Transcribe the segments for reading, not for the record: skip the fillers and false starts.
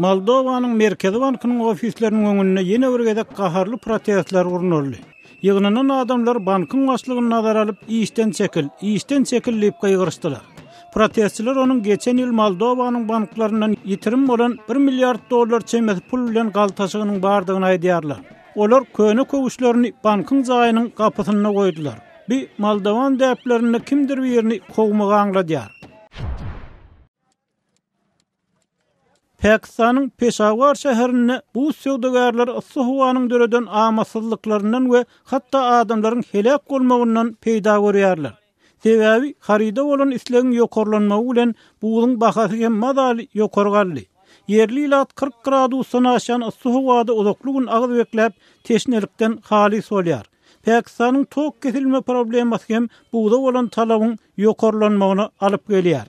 Moldowanyň Merkezi bankynyň ofisleriniň öňünde ýene bir gezek gaharly protestler gurnaldy. Ýygnanan adamlar bankyň başlygyny nazara alyp, Işden çekil! Işden çekil! diýip gygyryşdylar. Protestçiler onuň geçen ýyl Moldowanyň banklaryndan ýitirim bolan bir milliard dollar çemesi pul bilen galtaşygynyň bardygyny aýdýarlar. Olar köne köwüşlerini bankyň jaýynyň gapysynda goýdular. Bi moldowan däplerinde kimdir birini kowmagy aňladýar. Pakistanyň Peşawar şäherinde buz söwdagärleri yssy howanyň döreden amatsyzlyklaryndan we hatda adamlaryň heläk bolmagyndan peýda görýärler. Sebäbi haryda bolan islegiň ýokarlanmagy bilen buzuň bahasy hem mazaly ýokary galdy. Ýerli ilat 40 gradusdan aşýan yssy howada uzakly gün agyz bekläp, teşnelikden halys bolýar. Pakistanyň tok kesilme problemasy hem buza bolan talabyň ýokarlanmagyna alyp gelýär.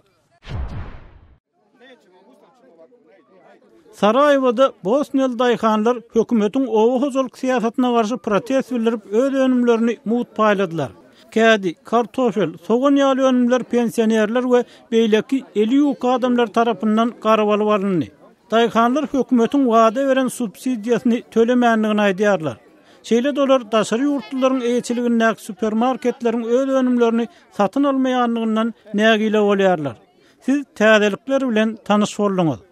Saraýewoda bosniýaly daýhanlar hökümetiň oba hojalyk syýasatyna garşy protest bildirip, öz önümlerini mugt paýladylar. Kädi, kartofel, sogan ýaly önümler pensionerler we beýleki eli ýuka adamlar tarapyndan garybalyp alyndy. Daýhanlar hökümetiň wada beren subsidiýasyny tölemändigini aýdýarlar. Şeýle-de olar daşary ýurtlularyň eýeçiligindäki supermarketleriň öz önümlerini satyn almaýandygyndan nägile bolýarlar. Siz täzelikler bilen tanyş bolduňyz.